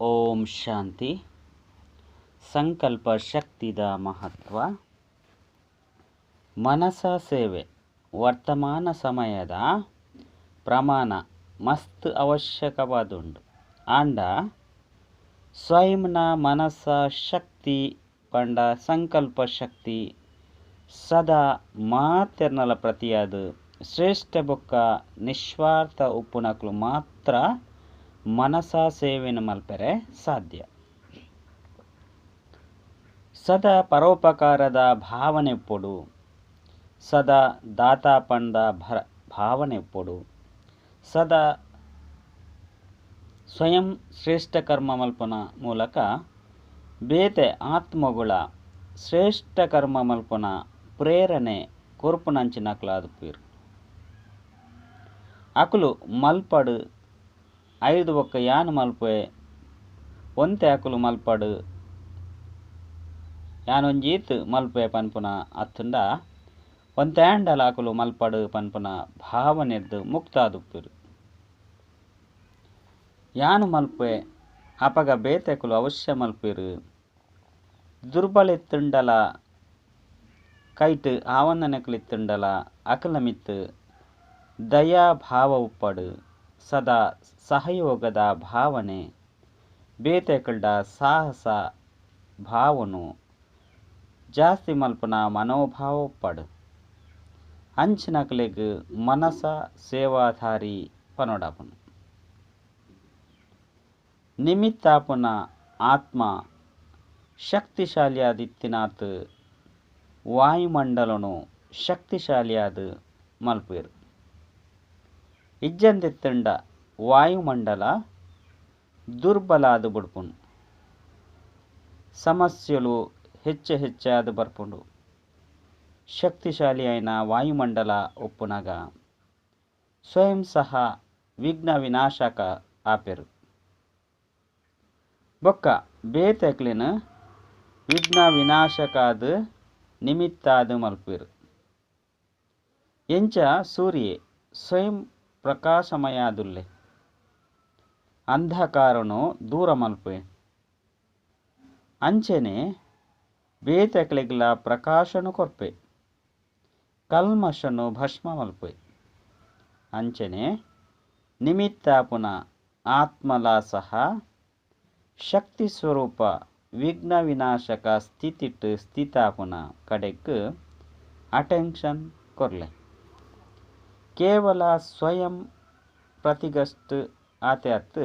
ಓಂ ಶಾಂತಿ. ಸಂಕಲ್ಪ ಶಕ್ತಿದ ಮಹತ್ವ. ಮನಸ ಸೇವೆ ವರ್ತಮಾನ ಸಮಯದ ಪ್ರಮಾಣ ಮಸ್ತ್ ಅವಶ್ಯಕವಾದುಂಡು. ಆಂಡ ಸ್ವಯಂನ ಮನಸ ಶಕ್ತಿ ಪಂಡ ಸಂಕಲ್ಪ ಶಕ್ತಿ ಸದಾ ಮಾತೆರ್ನಲ ಪ್ರತಿಯಾದ ಶ್ರೇಷ್ಠ ಬೊಕ್ಕ ನಿಸ್ವಾರ್ಥ ಉಪ್ಪುನಕುಲು ಮಾತ್ರ ಮನಸ ಸೇವೆಯನ್ನು ಮಲ್ಪೆರೆ ಸಾಧ್ಯ. ಸದಾ ಪರೋಪಕಾರದ ಭಾವನೆ ಉಪ್ಪೊಡು, ಸದಾ ದಾತಾ ಪಂಡ ಭಾವನೆ ಉಪ್ಪೊಡು, ಸದಾ ಸ್ವಯಂ ಶ್ರೇಷ್ಠ ಕರ್ಮ ಮಲ್ಪನ ಮೂಲಕ ಬೇತೆ ಆತ್ಮಗಳ ಶ್ರೇಷ್ಠ ಕರ್ಮ ಮಲ್ಪನ ಪ್ರೇರಣೆ ಕೊರ್ಪುನಂಚಿನಕುಲಾದುಪ್ಪುವೆರ್. ಅಕುಲು ಮಲ್ಪಡು ಐದು ಬೊಕ್ಕ ಯಾನ್ ಮಲ್ಪುವೆ, ಒಂತೆ ಅಕುಲು ಮಲ್ಪಡು ಯಾನೊಂಜೀತ್ ಮಲ್ಪುವೆ ಪನ್ಪುನ ಅತ್ತುಂಡ ಒಂತೆ ಆಂಡಲ ಅಕುಲು ಮಲ್ಪಡು ಪನ್ಪುನ ಭಾವನೆರ್ದ್ ಮುಕ್ತಾದುಪ್ಪುವೆರ್. ಯಾನು ಮಲ್ಪುವೆ ಅಪಗ ಬೇತೆಕುಲು ಅವಶ್ಯ ಮಲ್ಪುವೆರ್. ದುರ್ಬಲ ಇತ್ತುಂಡಲ ಕೈಟ್ ಆವಂದನೆಕುಲಿತ್ತುಂಡಲ ಅಕಲ ಮಿತ್ತ್ ದಯಾ ಭಾವ ಉಪ್ಪಡು, ಸದಾ ಸಹಯೋಗದ ಭಾವನೆ ಬೇತೆಕಲ್ಡ ಸಾಹಸ ಭಾವನು ಜಾಸ್ತಿ ಮಲ್ಪುನ ಮನೋಭಾವ ಉಪ್ಪಡು. ಅಂಚಿನಕಲೆಗ್ ಮನಸ ಸೇವಾಧಾರಿ ಪನೊಡಾಪುನು. ನಿಮಿತ್ತಾಪುನ ಆತ್ಮ ಶಕ್ತಿಶಾಲಿಯಾದಿತ್ತಿನಾತ್ ವಾಯುಮಂಡಲನು ಶಕ್ತಿಶಾಲಿಯಾದ ಮಲ್ಪುವೆರ್. ಇಜ್ಜಂದಿತ್ತುಂಡ ವಾಯುಮಂಡಲ ದುರ್ಬಲಾದ ಬುಡ್ಪುನು, ಸಮಸ್ಯೆಲು ಹೆಚ್ಚು ಹೆಚ್ಚಾದ ಬರ್ಪುಂಡು. ಶಕ್ತಿಶಾಲಿಯಾಯಿನ ವಾಯುಮಂಡಲ ಉಪ್ಪುನಾಗ ಸ್ವಯಂ ಸಹ ವಿಘ್ನ ವಿನಾಶಕ ಆಪೆರು. ಬೊಕ್ಕ ಬೇತೆಕ್ಲೆನ್ ವಿಘ್ನ ವಿನಾಶಕಾದ ನಿಮಿತ್ತಾದ ಮಲ್ಪುವೆರು. ಎಂಚ ಸೂರ್ಯೆ ಸ್ವಯಂ ಪ್ರಕಾಶಮಯಾದುಲ್ಲೆ ಅಂಧಕಾರನು ದೂರ ಮಲ್ಪುವೆ, ಅಂಚನೆ ಬೇತೆಕ್ಲೆಗ್ಲ ಪ್ರಕಾಶನು ಕೊರ್ಪೆ, ಕಲ್ಮಶನು ಭಸ್ಮ ಮಲ್ಪುವೆ. ಅಂಚನೆ ನಿಮಿತ್ತಾಪುನ ಆತ್ಮಲ ಸಹ ಶಕ್ತಿ ಸ್ವರೂಪ ವಿಘ್ನ ವಿನಾಶಕ ಸ್ಥಿತಿಟ್ ಸ್ಥಿತಾಪುನ ಕಡೆಕ್ ಅಟೆನ್ಷನ್ ಕೊರ್ಲೆ. ಕೇವಲ ಸ್ವಯಂ ಪ್ರತಿಗಸ್ಟ್ ಆತೆ ಅತ್ತು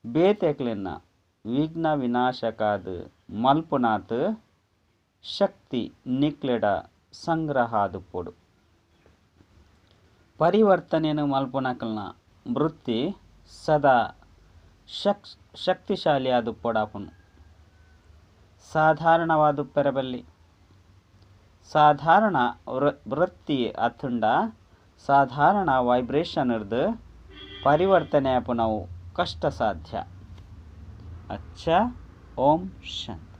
ಬೇತೆಕ್ಲೆನ ವಿಘ್ನ ವಿನಾಶಕಾದ ಮಲ್ಪುನಾತ್ ಶಕ್ತಿ ನಿಕ್ಲೆಡ ಸಂಗ್ರಹ ಆದುಪ್ಪೊಡು. ಪರಿವರ್ತನೆನು ಮಲ್ಪುನಕಲ್ನ ವೃತ್ತಿ ಸದಾ ಶಕ್ತಿಶಾಲಿ ಆದುಪ್ಪೊಡಾಪುನು. ಸಾಧಾರಣವಾದುಪ್ಪೆರಬಲ್ಲಿ ಸಾಧಾರಣ ವೃತ್ತಿ ಅತ್ತುಂಡ ಸಾಧಾರಣ ವೈಬ್ರೇಷನ್ ಇರ್ದು ಪರಿವರ್ತನೆ ಆಪುನವು ಕಷ್ಟ ಸಾಧ್ಯ. ಅಚ್ಚ, ಓಂ ಶಾಂತಿ.